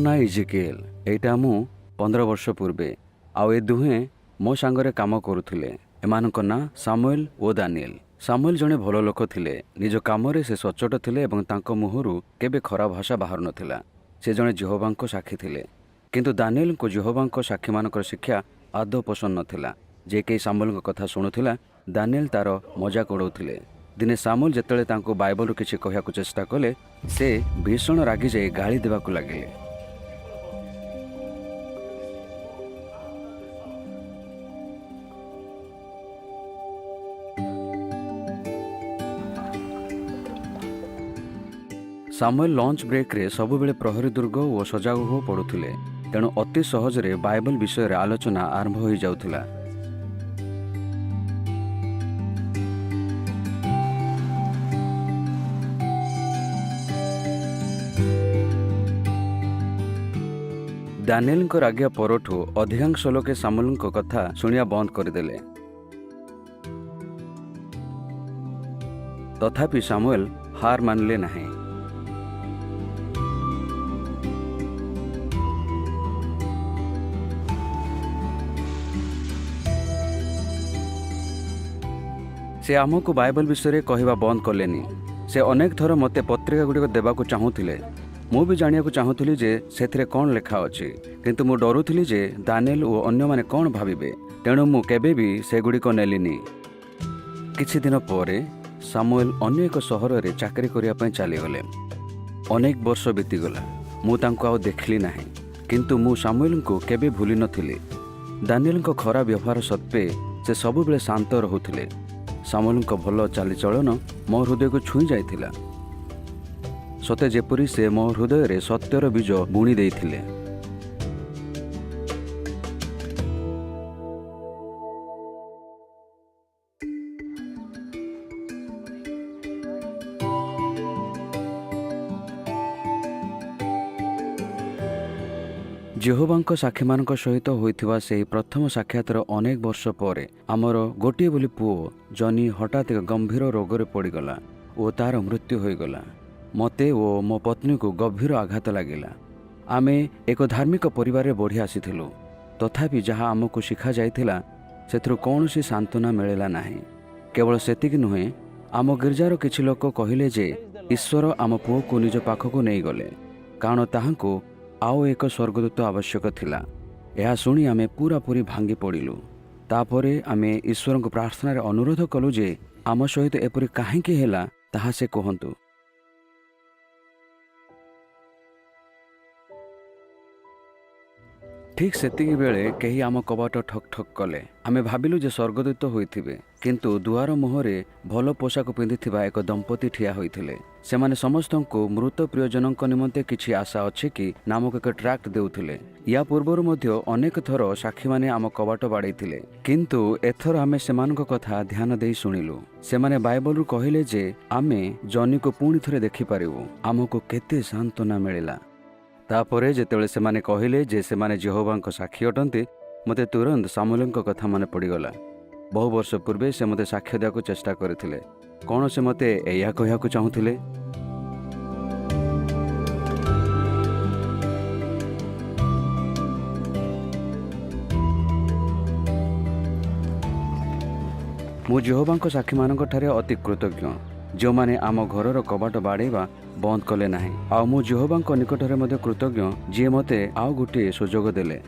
ନାଁ ଇଜିକିଏଲ୍। ଏଇଟା ମୁଁ 15 ବର୍ଷ ପୂର୍ବେ। ଆଉ ଏ ଦୁହେଁ ମୋ ସାଙ୍ଗରେ କାମ କରୁଥିଲେ। ଏମାନଙ୍କ ନାଁ ସାମୁଏଲ ଓ ଦାନିଏଲ। ସାମୁଏଲ ଜଣେ ଭଲ ଲୋକ ଥିଲେ। ନିଜ କାମରେ ସେ ସଚ୍ଚୋଟ ଥିଲେ ଏବଂ ତାଙ୍କ ମୁହଁରୁ କେବେ ଖରାପ ଭାଷା ବାହାରୁ ନଥିଲା। ସେ ଜଣେ ଜିହୋବାଙ୍କ ସାକ୍ଷୀ ଥିଲେ। କିନ୍ତୁ ଦାନିଏଲଙ୍କୁ ଜିହୋବାଙ୍କ ସାକ୍ଷୀମାନଙ୍କର ଶିକ୍ଷା ଆଦୌ ପସନ୍ଦ ନଥିଲା। ଯେ କେହି ସାମୁଏଲଙ୍କ କଥା ଶୁଣୁଥିଲା, ଦାନିଏଲ ତାର ମଜାକ ଉଡ଼ାଉଥିଲେ। ଦିନେ ସାମୁଏଲ ଯେତେବେଳେ ତାଙ୍କୁ ବାଇବଲରୁ କିଛି କହିବାକୁ ଚେଷ୍ଟା କଲେ, ସେ ଭୀଷଣ ରାଗିଯାଇ ଗାଳି ଦେବାକୁ ଲାଗିଲେ। ସାମୁଏଲ ଲଞ୍ଚ ବ୍ରେକ୍ରେ ସବୁବେଳେ ପ୍ରହରୀ ଦୁର୍ଗ ଓ ସଜାଗ ହୋ ପଢ଼ୁଥିଲେ। ତେଣୁ ଅତି ସହଜରେ ବାଇବଲ ବିଷୟରେ ଆଲୋଚନା ଆରମ୍ଭ ହୋଇଯାଉଥିଲା। ଦାନିଏଲଙ୍କ ରାଗିବା ପରଠୁ ଅଧିକାଂଶ ଲୋକେ ସାମୁଏଲଙ୍କ କଥା ଶୁଣିବା ବନ୍ଦ କରିଦେଲେ। ତଥାପି ସାମୁଏଲ ହାର ମାନିଲେ ନାହିଁ। ସେ ଆମକୁ ବାଇବଲ ବିଷୟରେ କହିବା ବନ୍ଦ କଲେନି। ସେ ଅନେକ ଥର ମୋତେ ପତ୍ରିକା ଗୁଡ଼ିକ ଦେବାକୁ ଚାହୁଁଥିଲେ। ମୁଁ ବି ଜାଣିବାକୁ ଚାହୁଁଥିଲି ଯେ ସେଥିରେ କ'ଣ ଲେଖା ଅଛି। କିନ୍ତୁ ମୁଁ ଡରୁଥିଲି ଯେ ଦାନିଏଲ ଓ ଅନ୍ୟମାନେ କ'ଣ ଭାବିବେ। ତେଣୁ ମୁଁ କେବେ ବି ସେଗୁଡ଼ିକ ନେଲିନି। କିଛି ଦିନ ପରେ ସାମୁଏଲ ଅନ୍ୟ ଏକ ସହରରେ ଚାକିରି କରିବା ପାଇଁ ଚାଲିଗଲେ। ଅନେକ ବର୍ଷ ବିତିଗଲା। ମୁଁ ତାଙ୍କୁ ଆଉ ଦେଖିଲି ନାହିଁ। କିନ୍ତୁ ମୁଁ ସାମୁଏଲଙ୍କୁ କେବେ ଭୁଲି ନଥିଲି। ଦାନିଏଲଙ୍କ ଖରାପ ବ୍ୟବହାର ସତ୍ତ୍ୱେ ସେ ସବୁବେଳେ ଶାନ୍ତ ରହୁଥିଲେ। ସାମୁଏଲଙ୍କ ଭଲ ଚାଲିଚଳନ ମୋ ହୃଦୟକୁ ଛୁଇଁ ଯାଇଥିଲା, ସତେ ଯେପରି ସେ ମୋ ହୃଦୟରେ ସତ୍ୟର ବୀଜ ବୁଣି ଦେଇଥିଲେ। ଜିହୋବାଙ୍କ ସାକ୍ଷୀମାନଙ୍କ ସହିତ ହୋଇଥିବା ସେହି ପ୍ରଥମ ସାକ୍ଷାତର ଅନେକ ବର୍ଷ ପରେ ଆମର ଗୋଟିଏ ବୋଲି ପୁଅ ଜନି ହଠାତ୍ ଏକ ଗମ୍ଭୀର ରୋଗରେ ପଡ଼ିଗଲା ଓ ତାର ମୃତ୍ୟୁ ହୋଇଗଲା। ମୋତେ ଓ ମୋ ପତ୍ନୀକୁ ଗଭୀର ଆଘାତ ଲାଗିଲା। ଆମେ ଏକ ଧାର୍ମିକ ପରିବାରରେ ବଢ଼ି ଆସିଥିଲୁ। ତଥାପି ଯାହା ଆମକୁ ଶିଖାଯାଇଥିଲା, ସେଥିରୁ କୌଣସି ସାନ୍ତ୍ୱନା ମିଳିଲା ନାହିଁ। କେବଳ ସେତିକି ନୁହେଁ, ଆମ ଗିର୍ଜାର କିଛି ଲୋକ କହିଲେ ଯେ ଈଶ୍ୱର ଆମ ପୁଅକୁ ନିଜ ପାଖକୁ ନେଇଗଲେ, କାରଣ ତାହାଙ୍କୁ ଆଉ ଏକ ସ୍ୱର୍ଗଦୂତ ଆବଶ୍ୟକ ଥିଲା। ଏହା ଶୁଣି ଆମେ ପୂରାପୂରି ଭାଙ୍ଗି ପଡ଼ିଲୁ। ତାପରେ ଆମେ ଈଶ୍ୱରଙ୍କୁ ପ୍ରାର୍ଥନାରେ ଅନୁରୋଧ କଲୁ ଯେ ଆମ ସହିତ ଏପରି କାହିଁକି ହେଲା, ତାହା ସେ କୁହନ୍ତୁ। ଠିକ୍ ସେତିକି ବେଳେ କେହି ଆମ କବାଟ ଠକ୍ ଠକ୍ କଲେ। ଆମେ ଭାବିଲୁ ଯେ ସ୍ୱର୍ଗଦୂତ ହୋଇଥିବେ। କିନ୍ତୁ ଦୁଆର ମୁହଁରେ ଭଲ ପୋଷାକ ପିନ୍ଧିଥିବା ଏକ ଦମ୍ପତି ଠିଆ ହୋଇଥିଲେ। ସେମାନେ ସମସ୍ତଙ୍କୁ ମୃତ ପ୍ରିୟଜନଙ୍କ ନିମନ୍ତେ କିଛି ଆଶା ଅଛି କି ନାମକ ଏକ ଟ୍ରାକ୍ଟ ଦେଉଥିଲେ। ୟା ପୂର୍ବରୁ ମଧ୍ୟ ଅନେକ ଥର ସାକ୍ଷୀମାନେ ଆମ କବାଟ ବାଡ଼େଇଥିଲେ। କିନ୍ତୁ ଏଥର ଆମେ ସେମାନଙ୍କ କଥା ଧ୍ୟାନ ଦେଇ ଶୁଣିଲୁ। ସେମାନେ ବାଇବଲରୁ କହିଲେ ଯେ ଆମେ ଜନିକୁ ପୁଣି ଥରେ ଦେଖିପାରିବୁ। ଆମକୁ କେତେ ସାନ୍ତ୍ୱନା ମିଳିଲା! ତାପରେ ଯେତେବେଳେ ସେମାନେ କହିଲେ ଯେ ସେମାନେ ଜିହୋବାଙ୍କ ସାକ୍ଷୀ ଅଟନ୍ତି, ମୋତେ ତୁରନ୍ତ ସାମୁଏଲଙ୍କ କଥା ମନେ ପଡ଼ିଗଲା। ବହୁ ବର୍ଷ ପୂର୍ବେ ସେ ମୋତେ ସାକ୍ଷ୍ୟ ଦେବାକୁ ଚେଷ୍ଟା କରିଥିଲେ। କ'ଣ ସେ ମୋତେ ଏଇଆ କହିବାକୁ ଚାହୁଁଥିଲେ? ମୁଁ ଜିହୋବାଙ୍କ ସାକ୍ଷୀମାନଙ୍କଠାରେ ଅତି କୃତଜ୍ଞ, ଯେଉଁମାନେ ଆମ ଘରର କବାଟ ବାଡ଼େଇବା ବନ୍ଦ କଲେ ନାହିଁ। ଆଉ ମୁଁ ଜିହୋବାଙ୍କ ନିକଟରେ ମଧ୍ୟ କୃତଜ୍ଞ, ଯିଏ ମୋତେ ଆଉ ଗୋଟିଏ ସୁଯୋଗ ଦେଲେ।